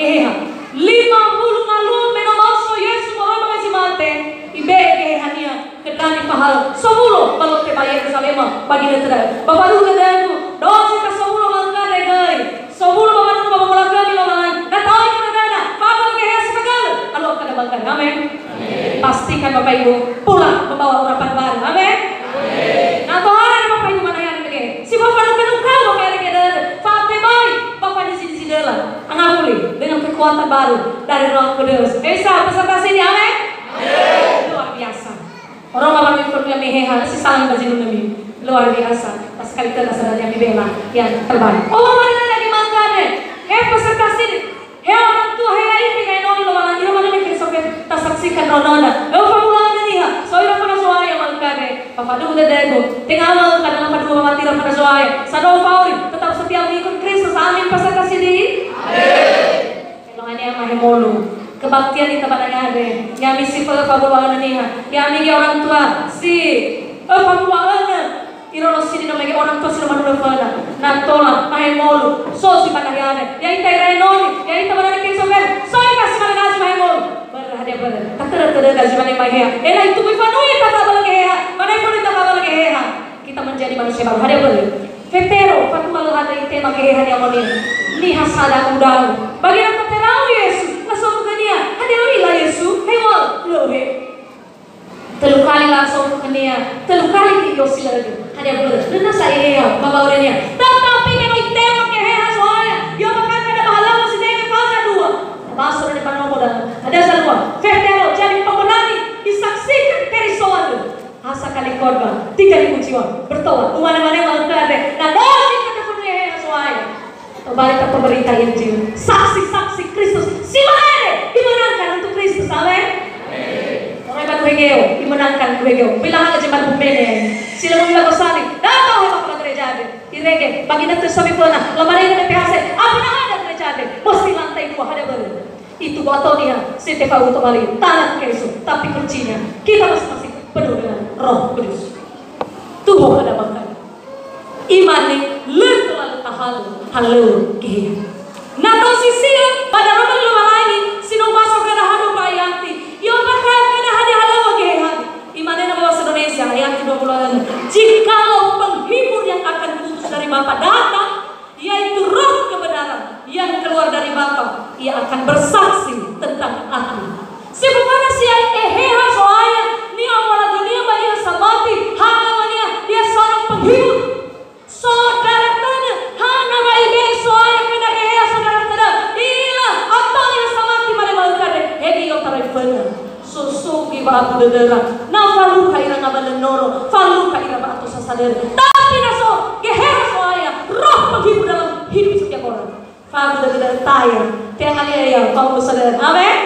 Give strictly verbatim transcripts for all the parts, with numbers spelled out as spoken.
Geheha. Lima wulu ngaluo me no maoso Yesu moroi ba zi mate, ibe'e Geheha-Nia khö ndra nifahaö sowulo ba lote ba Yeruzalema ba ginötö da'ö. Ba faduhu dödögu, dozi ka sowulo mangkade göi, sowulo ba wanunu ba wangolakhömi Lowalangi, na ta'oi khö dödöda, fa'abölö Geheha si fagölö, alua kada bangkade. Amen. Pastikan Bapak Ibu pulang membawa urapan baru. Amin. Na tohare Bapak Ibu manaya mege. Si fafanuka-nuka Bapak Ibu dödö. Fa'atebai, Bapak di sini sidela. Angafuli dengan kekuatan baru dari Roh Kudus. Bisa beserta sini, amin. Luar biasa. Orang Bapak Ibu yang meheha, si saling bajinunami. Luar biasa. Pas sekali kita sadar yang dibela, yang terbaik. Oh, mana lagi makan deh? Eh, beserta sini. He orang tua, he ya'ita iraenoni Lowalangi, ira manö Keriso Fe-, tasaksikan ndraono-Nda. Öfa wulu niha, so ira fana Zo'aya mangkade. Fafaduhu dödögu, tenga mangkade na faduhu mati ira fana Zo'aya. Sado fa'auri, tetap setia mengikut Kristus. Amin, peserta sidi. Amin. Lowalangi ama hemolu. Kebaktian ita ba dangade. Ya'ami si fö-, öfa wulu niha. Ya'ami ge orang tua, si, öfa wulu Iraono sidi no mege orang tua si no manunu föna. Na tola, mahemolu, so si fanahiane. Ya'ita iraenoni, ya'ita manö Keriso Fe-, so ita si manö gazi mahemolu. Börö hadia börö. Tatörö-törö gazi manö mahea. Ela itu mifanui ita fa'abölö Geheha. Mana fanui ita fa'abölö Geheha. Kita menjadi manusia baru. Hadia börö. Fetero, fatua lö hadö itema Geheha ni'amoni'ö. Niha sada uda'u. Bagi na taterau Yesu, lasofu khönia. Hadia ö'ila Yesu? Hewa'ö, lö'ö he. Tölu kali lasofu khönia, tölu kali i'osilögö. Hadia börö? Lö nasa Eheha ba wa'aurania. Tetapi me no itema Geheha Zo'aya, i'ombakha'ö khöda ba halöŵö si dege faza dua. Ba so dania ba nomo da'ö. Hadia zalua? Fetero, jadi pemberani, disaksikan Keriso andrö. Ha sakali khotbah, tiga ribu jiwa bertobat. Umane-mane mangkade. Na dozi khö tefanui Eheha Zo'aya. Tobali tapemberita Injil. Saksi-saksi Kristus si ma'ere imenangkan untuk Kristus. Amin. Orang ba duhegeo, imenangkan duhegeo. Bila hal jemaat bumene. Sila mula gosali. Datang oleh Bapak gereja ada. Irege, bagi nanti suami pernah. Lamari ke P H C. Apa nama ada gereja ada? Mesti lantai dua, hadia börö. Itu buat tahun dia. Setiap aku tobali. Tanah Keriso. Tapi kuncinya, kita masing-masing penuh dengan Roh Kudus. Tuh ada makan. Imane, lö tola lö tahalö halöŵö Geheha. Na taosisi'ö ba daroma Lowalangi si no ubaso khöda hadia ba ayati, i'ombakha'ö khöda hadia halöŵö Geheha. Imane nama bahasa Indonesia, ayat kedua puluh enam. Jikalau penghibur yang akan kuutus dari Bapa datang, yaitu Roh kebenaran yang keluar dari Bapa, ia akan bersaksi tentang Aku. Si fofana si'ai Eheha Zo'aya, ni'amolagunia ba niha samati, hana ba niha, ia seorang penghibur. Saudara tödö, hana wa ibe'e Zo'aya khöda Geheha saudara tödö. Ila, atau niha samati mane ma'ökhö andre, hegi i'otarai föna. So, so, iwa'abu dödöra. Na falukha ira na ba lö noro, falukha ira ba ato sasa dödö. Tapi na so Geheha Zo'aya, Roh penghibur dalam hidup setiap orang. Fa'abu dödö taya. Te'angalia ia, fa'omuso dödö. Amen.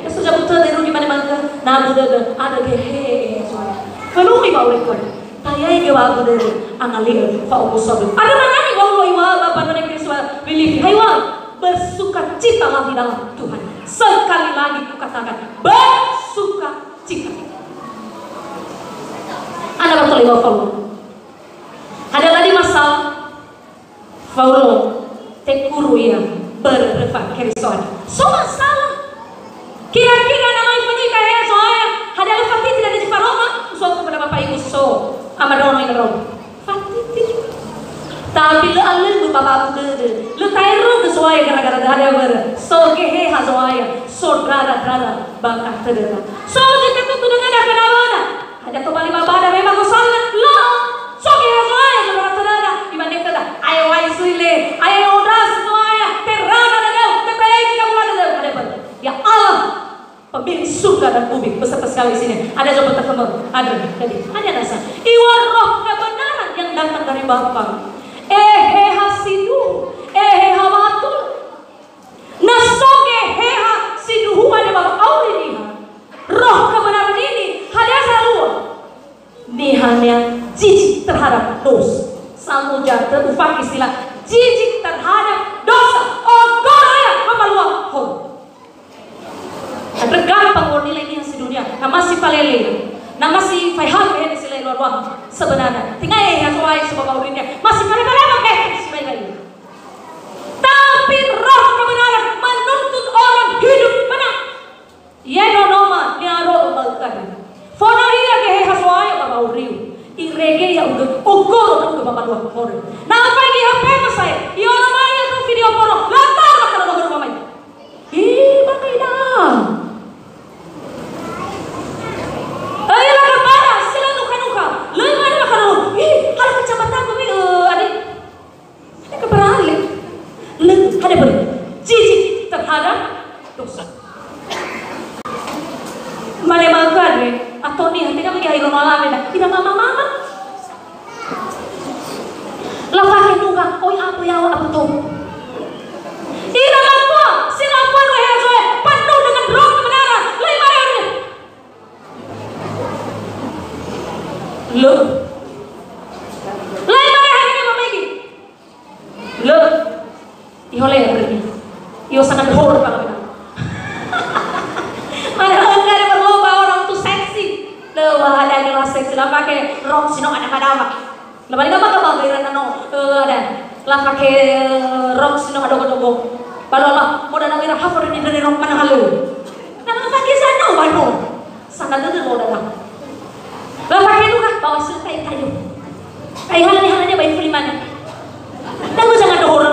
Yesu jabu tödö irugi mane mangkö, na abu dödö, ada Geheha Zo'aya. Fenumi ba ure koe. Tayaige wa'abu dödö, angali'ö, fa'omuso dödö. Ada manani wa'ulo iwa'ö ba banone Kristo Filipi. Hai wa'ö, bersukacitalah di dalam Tuhan. Sekali lagi kukatakan, bersukacita. Ada betul iwa'ö Paulo. Ada tadi masalah. Faulo, tekuru ia, börö röfa Keriso andrö. So masalah. Kira-kira na mai fönui Geheha Zo'aya, hadia lö fatiti dania zi faroma, usofu pada Bapak Ibu so, ama ndraono ina ndraono. Fatiti. Tapi lö alömö ba wa'abu dödö. Lö taerogö Zo'aya gara-gara dödö, hadia börö. So Geheha Zo'aya, so ndrara-ndrara bakha tödöda. So zi tetutu dödöda khö nawöda. Hadia tobali ba bada memang gosalna? Lö. So Geheha Zo'aya, saudara tödöda. Imane khöda, ayo ai zui le, ayo ondrasi Zo'aya, terana dödöu, tetayaigi kaula dödöu. Ada apa? Ya Allah, pemilik surga dan bumi, beserta segala isinya. Ada coba terkemur, ada tadi. Ada nasa. Iŵa'ö Roh kebenaran yang datang dari Bapa. Eheha sindruhu, Eheha wa'atura. Na so Geheha sindruhu ada ba wa'auri niha. Roh kebenaran ini, hadia zalua? Niha-nia jijik terhadap dosa. Samuja te ufaki sila jijik terhadap dosa. Ogoro ia, mamaluo horö. Andrö gampang wa'ö nilai niha si dunia. Na ma si falele. Na ma si fai hal wehede si lö elualuaha. Sebenarnya. Tenga Eheha Zo'aya si ba wa'aurinia. Ma si farema-rema wehede si lö elualuaha. Tapi Roh kebenaran menurut Horö. Na faigi H P ma sa'ae, i'ono mai khöu video porno. Lö atola ba kalolo horö ba mai. Ih, ba kaida. Öi, la kabara, si lö nukha-nukha. Lö mane ba kalolo. Ih, hana kacamatagu mi, eh, ade. Hana kabara ale. Lö, hana börö. Jijik terhadap dosa. Mane ma'ökhö andre, ato niha, tenga mege ha ira no alawe na, ira mama-mama. Lafake nunga, oi abu yawa abu tou. Ira matua, si lafönu ehe Zo'e, penuh dengan roh kebenaran. Lö imane andre. Lö. Lö imane andre, Mama Egi. Lö. Iholö andre. Io sangat horor kalau bilang. Mana enggak ada berlomba orang tuh seksi. Lö, wah, ada yang seksi. Lafake rok si no ada kadama. Lö, balik apa, apa, ira na no. Eh, ada. Lafake, eh, rok si no ada dogo-dogo. Balo, balo, moda na ira hafal ni dari rok mana halu. Na lafake sana, wano. Sana dödö lo dada. Lafake nunga, bawa sö tayo-tayo. Ai halani-halani ba ifuli mana. Dagu jangan dohor.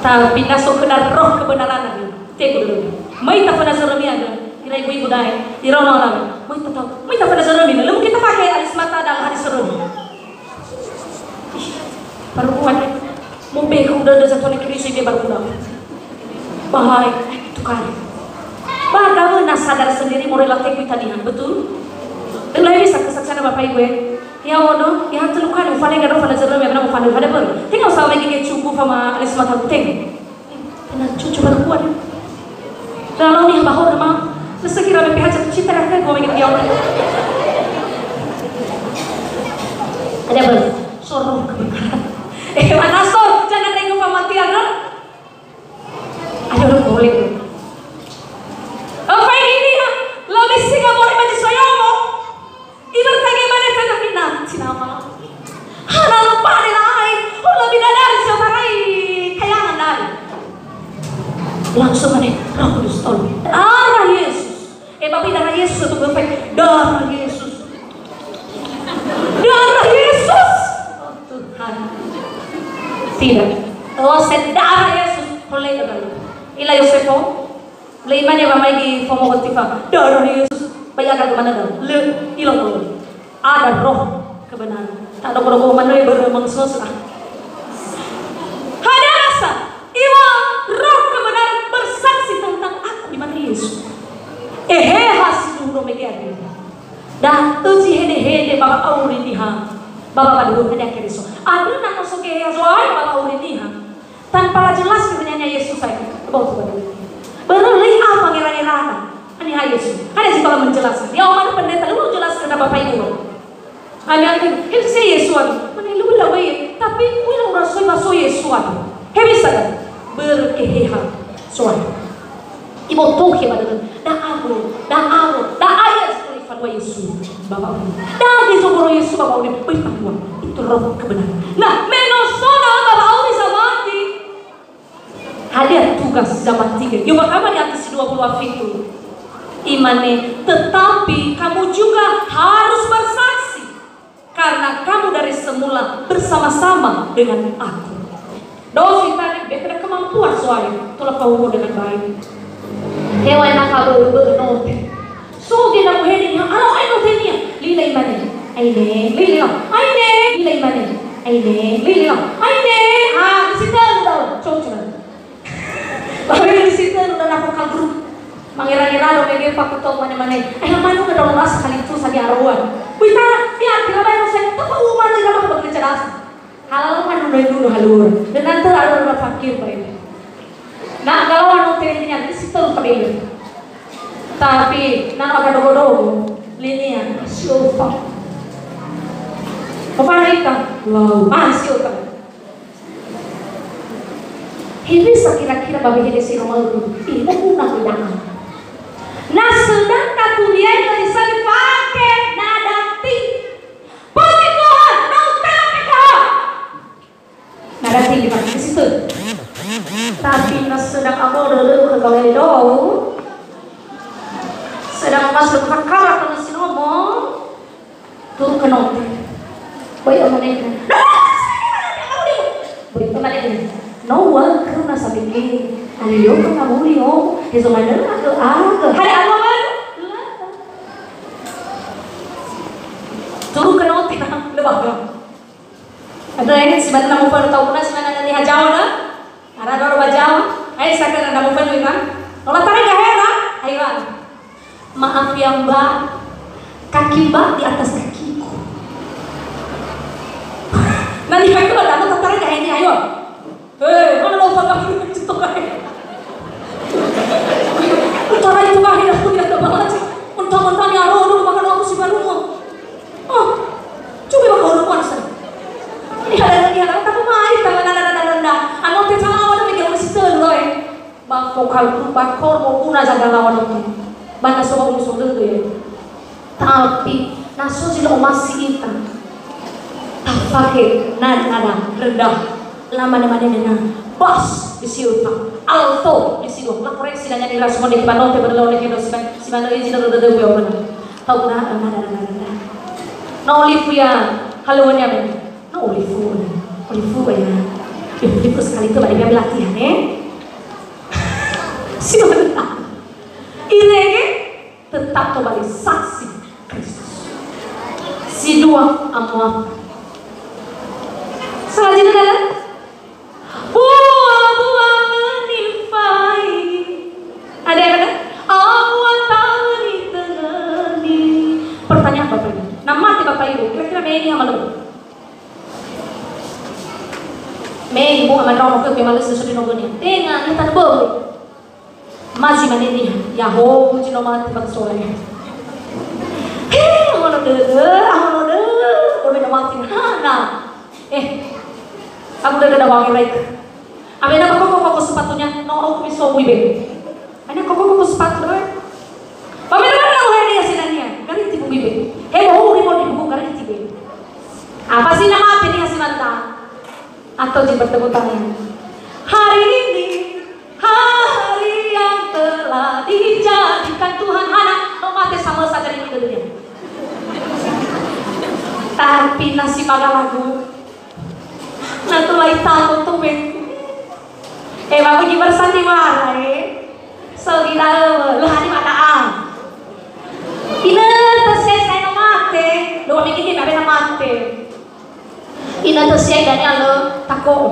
Tapi na so khöda roh kebenaran andre, ite dödömi. Möi taföna zörömi andre, ira ibu-ibu dae, ira orang-orang. Möi tatau, möi taföna zörömi, lö mungkin tafake alis mata dan hadis zörömi. Ih, perempuan, eh. Mobehu dödö zatone Kristo ite perempuan. Bahaya, itu kan. Ba da'ö na sadar sendiri moroi lategu itaniha, betul? Dan lahiri sa kesaksian Bapak Ibu, eh. Ya, ono, ya, telu kali, ufale gado fana zero, ya, benar, ufale, ufale, ber. Tinggal sama gigi cukup sama alis mata putih. Kena cucu perempuan. Lalu nih, bahor, ma. Terus kira B P H jatuh cinta, ya, kan, gua mikir dia orang. Ada, ber. Sorong kebenaran. Eh, mana sor? Jangan rego pamatian, ha? Ada orang boleh. Apa ini, ha? Lo misi nggak boleh maju soyomo. Ibertanya mana, tetapi nanti nama. Hana lupa ni lain. Oh, lebih dari saudara, kayangan dari. Langsung ada Roh Kudus, tolong. Darah Yesus. Eh, tapi darah Yesus itu perfect. Darah Yesus. Darah Yesus. Oh, Tuhan. Tidak. Kalau saya darah Yesus, boleh ke dalam. Ila Yosefo, lö imane wamaigi fomoho tifa. Darah Yesus. Baik akan kemana dalam? Lö, ilo. Ada roh kebenaran. Tak ada koro-koro mana yang beremang susah. Hadia nasa, iŵa'ö roh kebenaran bersaksi tentang aku, imane Yesu. Eheha sindruhu mege andre. Da'ö zi hede-hede ba wa'auri niha, ba wa'auri hadia Keriso. Andrö na no so Geheha Zo'aya ba wa'auri niha. Tanpa lajelaskan hanya Yesus saja. Bau coba dulu. Börö lö i'a fangera-ngerana. Haniha Yesu. Hadia zi tola menjelaskan. Ya, mana pendeta, lu jelaskan apa Ibu. Kami akan, "Hewisa Yesu aduh." Mana lu la we, tapi uila ura soi maso Yesu aduh. Hewisa kan? Berkeheha soal. Ibotohe ba dödö. Da'a bro, da'a bro, da'a ya sekali fanua Yesu. Bapak bro. Da'a di soboro Yesu Bapak bro. Beri panua. Itu roh kebenaran. Nah, me no so na Bapak bro bisa mati. Hadia tugas zaman tiga? Yo, makanya di atas dua puluh fitu. Imane, tetapi kamu juga harus bersaksi, karena kamu dari semula bersama-sama dengan aku. Dosi tadi, beta ada kemampuan soalnya, tola pahumo dengan baik. Hewan nakal beu-beu note. So gena muhede niha, alo ai no tenia. Lila imane. Aine, lila. Aine, lila imane. Aine, lila. Aine. Ah, di situ lu daun. Cocok. Lalu di situ lu daun aku kalbru. Mangera-ngera lo mege paku tau mane-mane. Ayo manu ke daun rasa kali itu sadi aruan. Wita, dia kira bayar saya. Tapa umat lila maka bekerja rasa. Halal kan udah dulu halur. Dan nanti ada orang fakir, Pak. Nah, kalau anu teninya di situ kebeli. Tapi, nah, agak dogo-dogo, linia, siupa. Apa mereka? Wow, ah, siupa. Hewisa kira-kira ba wehede si Roma itu. Ih, mau guna tidak? Nah, sedang katulian tadi saya pakai nada tinggi. Puji Tuhan, no utama P K H. Nada tinggi, Pak, di situ. Tapi na sedang abodo lö ke gawe do. Sedang pas lö kakara ke nasi nomo. Turu ke note. Böi ömanege. Böi ömanege. No ua khöna sabege. Alio ka ngawuli o. Hezo manö agö-agö. Hare anu baru. Turu ke no tena. Lebah. Ada ini si mana mau pada tahu pernah si mana niha Jawa dah? Ada dua Jawa. Ayo saya kena mau pada kan? Kalau tarik gak heran. Ayo. Maaf ya, Mbak, kaki Mbak di atas kakiku. Nah, di aku ada, aku tertarik gak ini, ayo. Hei, mana lo pakai itu, kae? Utara itu, kae, aku tidak ada banget. Mentang-mentang ya, rodo, makan aku si baru mau. Oh, coba bakal orang kuat, saya. Ini ada lagi, ada, tapi mari, tangan, ada, ada, ada, ada. Anu, kita lawan, ada, kita mesti terus, loh, eh. Ba fokal grup ba kor moguna zagalawan oke. Ba na so ba umu so dödö ya. Tapi, na so zi lö omasi ita. Tafake nada-nada rendah. Lamane-mane nena. Bas, bisi uta. Alto, bisi dua. La koreksi nanya nira semua deki banote berlone kendo siban. Siban oi zi dödö-dödö bui omana. Tau na, nada-nada rendah. Na olifu ya. Halo, wanya, ben. Na olifu. Olifu ya. Olifu sekali itu balik latihan, eh. Silakan. Irege tetap kembali saksi Kristus. Si dua amuat. Selanjutnya adalah buah-buah menimpai. Ada yang ada? Amuat tahu di tengah ni. Pertanyaan Bapak Ibu. Nah, mati Bapak Ibu. Kira-kira me ini sama dulu. Me ibu ama ndraono ke pe malese suri nogönia. Tenga, ni tan böu. Mazi mane niha, yaho, muji no mati bak soe. He, ahono dödö, ahono dödö, dödö no mati. Hana. Eh, aku dödö da wangi raik. Abena koko koko sepatunya, no aku bisa bui be. Ana koko koko sepatu, eh. Pamela mana uhe dia sinania, gari tipu bui be. He, mau uri mau dibuku gari tipu. Apa sih nama apa ini hasil mata? Atau di bertemu tangan. Hari ini, hari yang telah dijadikan Tuhan. Hana, no mate sama saja di dunia. Tapi nasi makan lagu. Na tulai tato tu be. Eh, bagus di bersandiwara, eh. So, gila, eh, lö hani mada'a. Ina, terus saya, saya no mate. Dua minggu ini, ada mate. Ina tösiai dania lö tako'o.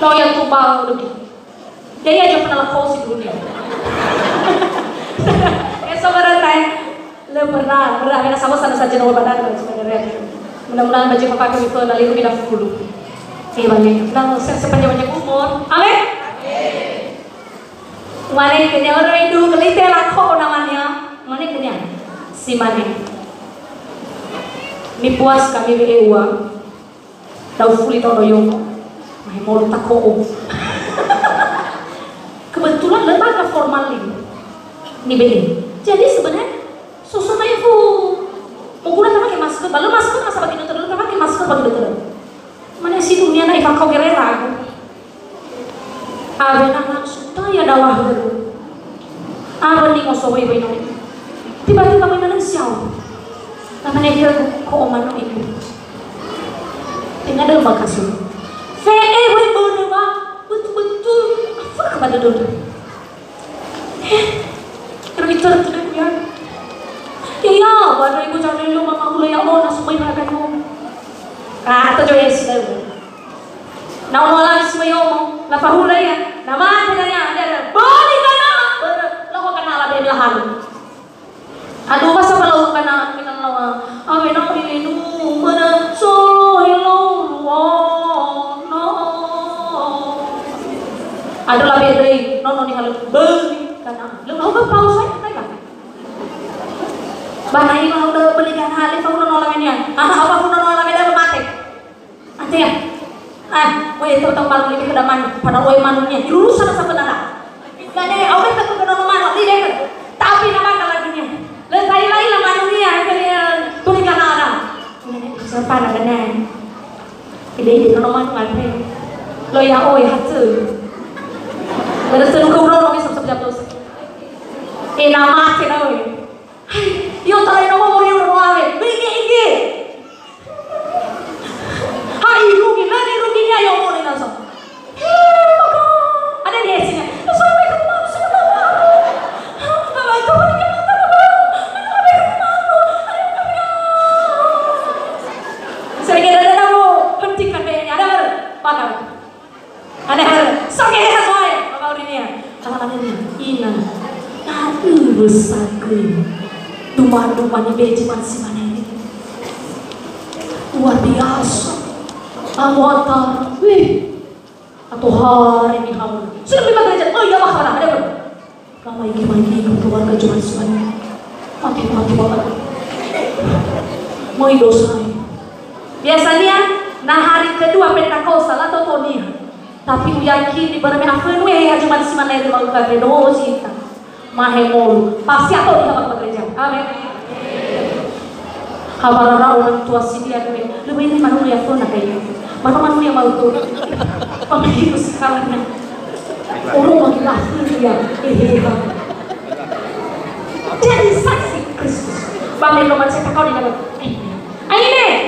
No ya tubau dugi. Jadi aja pernah lakosi dulu nih. Ya sabar, Tay. Lö pernah, pernah. Karena sama-sama saja nomor badan sebenarnya. Mudah-mudahan baju papa kami pun lalu kita sepuluh. Iya, banyak. Nah, se-, sepanjang-panjang umur. Amin. Mane khönia, "Ora idu, kelite lako'o namania." Mane khönia, si mane, "Mipuas kami we'e ua, da'u fuli taono yomo, mahe molo tako'o." Kebetulan lö taga formal li nibe'e. Jadi sebenarnya soso mai fu. Moguna tamake masker, ba lö masker masa bagi dokter, lö tamake masker bagi dokter. Mane si dunia na ifakao gerera aku. Awena langsung taya dawa hörö. Awena ni ngoso wai wai noi. Tiba-tiba mai manö siau. Lamane dia ko omano ibu. Tengah dalam bakasur. Fe'e wai börö wa. Betul-betul. Apa kepada dulu? Heh, terbicara tu deh, ya. Ya, ya, pada ibu jangan dulu mama hula ya, oh, nasumai raga no. Ah, atau joy sih. Na ono lagi semua yomo, na fahula ya. Na mate dania, ada, ada. Böli kana, börö, loko kana la böli lahan. Aduh, masa kalau kana, kana lawa. Ame no ini nu, mana, so, hello, oh, no. Aduh, la böli, no, no, ni halu, böli kana. Lu, aku kan paus aja, kan? Bana ini mau udah beli kana, ale, aku udah nolak ini ya. Ah, apa aku udah nolak ini, mate. Atea. Ah, oe, tau-tau malu lebe ke daman, padahal oe malunya. Lulusan asa penara. Gane, oe, tau ke nono malu, lebe ke. Tapi nama lagi nia. Le tai lai la malunya, ke dia tuli kanara. Gane, siapa na gane? Ide ide nono malu ngante. Lo ya oe hatu. Ada selu ke ulo, oe, sab-sab jatuh. Eh, nama ke na oe. Hai, Io tarai nomo mori uro roawe. Ige, ige. Ha irugi, lö nirugi nia yo mori naso. He, maka. Ada di hesinya. Naso, maka, maka, maka, maka. Sehingga ada namo hentikan kayaknya. Ada, maka. Ada hal, sogehe ha soe, maka urinia. Kalau ada nia, ina. Nah, uru sakui. Duma-duma ni beji man si mana ini. Luar biasa. Anggota, wih. Atau hari ini haul. Sudah lima gereja. Oh iya, maka ada, ada. Lama iki-iki keluarga cuma suami. Mati-mati banget. Moi dosa. Biasanya, nah hari kedua Pentakosta, la toto niha. Tapi uyakini barame afönu, eh, cuma si mana itu mau ke dosa ita. Mahe molu. Pasti atau di kamar gereja. Amin. Habarara orang tua si dia dulu. Lebih ini manusia pun nak kayak. Mana manusia mau tuh? Pemikiran sekarang. Orang bagi lahir ya. Eh, hebat. Jadi saksi Kristus. Bang Eno macam kau di dalam. Eh, ini.